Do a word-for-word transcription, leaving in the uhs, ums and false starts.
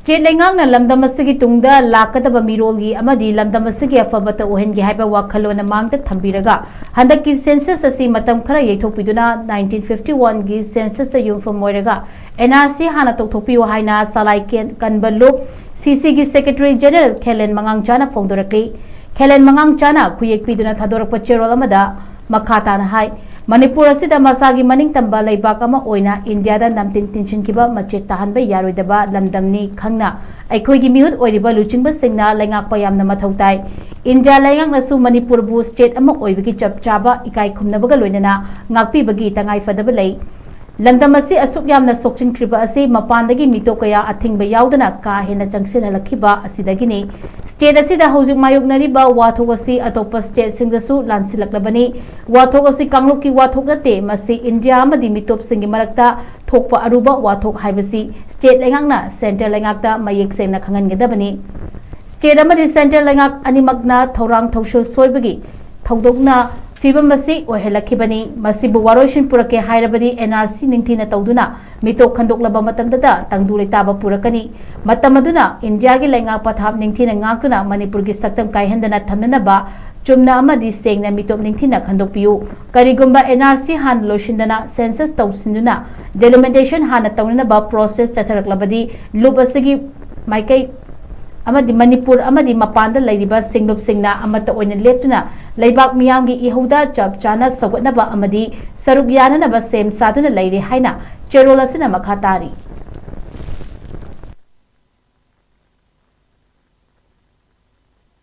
State ꯂꯩꯉꯥꯛꯅ ꯂꯝꯗꯝ ꯑꯁꯤꯒꯤ ꯇꯨꯡꯗ ꯂꯥꯛꯀꯗꯕ ꯃꯤꯔꯣꯜꯒꯤ ꯑꯃꯗꯤ ꯂꯝꯗꯝ ꯑꯁꯤꯒꯤ ꯑꯐꯕꯇ ꯑꯣꯏꯍꯟꯒꯦ ꯍꯥꯏꯕ ꯋꯥꯈꯜꯂꯣꯟꯅ ꯃꯥꯡꯗ ꯊꯝꯕꯤꯔꯒ, ꯍꯟꯗꯛꯀꯤ ꯁꯦꯟꯁꯁ ꯑꯁꯤ ꯃꯇꯝ ꯈꯔ ꯌꯩꯊꯣꯛꯄꯤꯗꯨꯅ ꯅꯥꯏꯟꯇꯤꯟ ꯐꯤꯐꯇꯤ ꯋꯥꯟꯒꯤ ꯁꯦꯟꯁꯁꯇ ꯌꯨꯝꯐꯝ ꯑꯣꯏꯔꯒ ꯑꯦꯟ ꯑꯥꯔ ꯁꯤ ꯍꯥꯟꯅ ꯇꯧꯊꯣꯛꯄꯤꯌꯨ ꯍꯥꯏꯅ ꯁꯂꯥꯏ ꯀꯦꯟ-, ꯀꯟꯕ ꯂꯨꯞ ꯁꯤ ꯁꯤꯒꯤ ꯁꯦꯀ꯭ꯔꯦꯇꯔꯤ ꯖꯦꯅꯔꯦꯜ ꯈꯦꯂꯦꯟ ꯃꯉꯥꯡꯆꯥꯅ ꯐꯣꯡꯗꯣꯔꯛꯂꯤ꯫ ꯈꯦꯂꯦꯟ ꯃꯉꯥꯡꯆꯥꯅ ꯈꯨꯌꯦꯛ ꯄꯤꯗꯨꯅ ꯊꯥꯗꯣꯔꯛꯄ ꯆꯦꯔꯣꯜ ꯑꯃꯗ ꯃꯈꯥ ꯇꯥꯅ ꯍꯥꯏ, ꯃꯅꯤꯄꯨꯔ ꯑꯁꯤꯗ ꯃꯁꯥꯒꯤ ꯃꯅꯤꯡ ꯇꯝꯕ ꯂꯩꯕꯥꯛ ꯑꯃ ꯑꯣꯏꯅ ꯏꯟꯗꯤꯌꯥꯗ ꯅꯝꯊꯤꯟ ꯇꯤꯟꯁꯤꯟꯈꯤꯕ ꯃꯆꯦꯠ ꯇꯥꯍꯟꯕ ꯌꯥꯔꯣꯏꯗꯕ ꯂꯝꯗꯝꯅꯤ ꯈꯪꯅ, ꯑꯩꯈꯣꯏꯒꯤ ꯃꯤꯍꯨꯠ ꯑꯣꯏꯔꯤꯕ ꯂꯨꯆꯤꯡꯕꯁꯤꯡꯅ ꯂꯩꯉꯥꯛꯄ ꯌꯥꯝꯅ ꯃꯊꯧ ꯇꯥꯏ꯫ ꯏꯟꯗꯤꯌꯥ ꯂꯩꯉꯥꯛꯅꯁꯨ ꯃꯅꯤꯄꯨꯔꯕꯨ ꯁ꯭ꯇꯦꯠ ꯑꯃ ꯑꯣꯏꯕꯒꯤ ꯆꯞ ꯆꯥꯕ ꯏꯀꯥꯏ ꯈꯨꯝꯅꯕꯒ ꯂꯣꯏꯅꯅ ꯉꯥꯛꯄꯤꯕꯒꯤ ꯇꯉꯥꯏ ꯐꯗꯕ ꯂꯩ꯫ ꯂꯝꯗꯝ ꯑꯁꯤ ꯑꯁꯨꯛ ꯌꯥꯝꯅ ꯁꯣꯛꯆꯤꯟꯈ꯭ꯔꯤꯕ ꯑꯁꯤ ꯃꯄꯥꯟꯗꯒꯤ ꯃꯤꯇꯣꯞ ꯀꯌꯥ ꯑꯊꯤꯡꯕ ꯌꯥꯎꯗꯅ ꯀꯥ ꯍꯦꯟꯅ ꯆꯪꯁꯤꯜꯍꯜꯂꯛꯈꯤꯕ ꯑꯁꯤꯗꯒꯤꯅꯤ꯫ ꯁ꯭ꯇꯦꯠ ꯑꯁꯤꯗ ꯍꯧꯖꯤꯛ ꯃꯥꯌꯣꯛꯅꯔꯤꯕ ꯋꯥꯊꯣꯛ ꯑꯁꯤ ꯑꯇꯣꯞꯄ ꯁ꯭ꯇꯦꯠꯁꯤꯡꯗꯁꯨ ꯂꯥꯟꯁꯤꯜꯂꯛꯂꯕꯅꯤ꯫ ꯋꯥꯊꯣꯛ ꯑꯁꯤ ꯀꯥꯡꯂꯨꯞꯀꯤ ꯋꯥꯊꯣꯛ ꯅꯠꯇꯦ, ꯃꯁꯤ ꯏꯟꯗꯤꯌꯥ ꯑꯃꯗꯤ ꯃꯤꯇꯣꯞꯁꯤꯡꯒꯤ ꯃꯔꯛꯇ ꯊꯣꯛꯄ ꯑꯔꯨꯕ ꯋꯥꯊꯣꯛ ꯍꯥꯏꯕꯁꯤ ꯁ꯭ꯇꯦꯠ ꯂꯩꯉꯥꯛꯅ ꯁꯦꯟꯇ꯭ꯔꯦꯜ ꯂꯩꯉꯥꯛꯇ ꯃꯌꯦꯛ ꯁꯦꯡꯅ ꯈꯪꯍꯟꯒꯗꯕꯅꯤ꯫ ꯁ꯭ꯇꯦꯠ ꯑꯃꯗꯤ ꯁꯦꯟꯇ꯭ꯔꯦꯜ ꯂꯩꯉꯥꯛ ꯑꯅꯤꯃꯛꯅ ꯊꯧꯔꯥꯡ ꯊꯧꯁꯤꯜ ꯁꯣꯏꯕꯒꯤ ꯊꯧꯗꯣꯛꯅ ꯐꯤꯕꯝ ꯑꯁꯤ ꯑꯣꯏꯍꯜꯂꯛꯈꯤꯕꯅꯤ꯫ ꯃꯁꯤꯕꯨ ꯋꯥꯔꯣꯏꯁꯤꯟ ꯄꯨꯔꯛꯀꯦ ꯍꯥꯏꯔꯕꯗꯤ ꯑꯦꯟ ꯑꯥꯔ ꯁꯤ ꯅꯤꯡꯊꯤꯅ ꯇꯧꯗꯨꯅ ꯃꯤꯇꯣꯞ ꯈꯟꯗꯣꯛꯂꯕ ꯃꯇꯝꯗꯇ ꯇꯪꯗꯨ ꯂꯩꯇꯥꯕ ꯄꯨꯔꯛꯀꯅꯤ꯫ ꯃꯇꯝ ꯑꯗꯨꯅ ꯏꯟꯗꯤꯌꯥꯒꯤ ꯂꯩꯉꯥꯛ ꯄꯊꯥꯞ ꯅꯤꯡꯊꯤꯅ ꯉꯥꯛꯇꯨꯅ ꯃꯅꯤꯄꯨꯔꯒꯤ ꯁꯛꯇꯝ ꯀꯥꯏꯍꯟꯗꯅ ꯊꯝꯅꯅꯕ ꯆꯨꯝꯅ ꯑꯃꯗꯤ ꯁꯦꯡꯅ ꯃꯤꯇꯣꯞ ꯅꯤꯡꯊꯤꯅ ꯈꯟꯗꯣꯛꯄꯤꯌꯨ꯫ ꯀꯔꯤꯒꯨꯝꯕ ꯑꯦꯟ ꯑꯥꯔ ꯁꯤ ꯍꯥꯟꯅ ꯂꯣꯏꯁꯤꯟꯗꯅ ꯁꯦꯟꯁꯁ ꯇꯧꯁꯤꯟꯗꯨꯅ ꯗꯦꯂꯤꯃꯤꯇꯦꯁꯟ ꯍꯥꯟꯅ ꯇꯧꯅꯅꯕ ꯄ꯭ꯔꯣꯁꯦꯁ ꯆꯠꯊꯔꯛꯂꯕꯗꯤ ꯂꯨꯞ ꯑꯁꯤꯒꯤ ꯃꯥꯏꯀꯩ ꯑꯃꯗꯤ ꯃꯅꯤꯄꯨꯔ ꯑꯃꯗꯤ ꯃꯄꯥꯟꯗ ꯂꯩꯔꯤꯕ ꯁꯤꯡꯂꯨꯞꯁꯤꯡꯅ ꯑꯃꯠꯇ ꯑꯣꯏꯅ ꯂꯦꯞꯇꯨꯅ ꯂꯩꯕꯥꯛ ꯃꯤꯌꯥꯝꯒꯤ ꯏꯍꯧꯗ ꯆꯞ ꯆꯥꯅ ꯁꯧꯒꯠꯅꯕ ꯑꯃꯗꯤ ꯁꯔꯨꯛ ꯌꯥꯅꯅꯕ ꯁꯦꯝ ꯁꯥꯗꯨꯅ ꯂꯩꯔꯦ ꯍꯥꯏꯅ ꯆꯦꯔꯣꯜ ꯑꯁꯤꯅ ꯃꯈꯥ ꯇꯥꯔꯤ꯫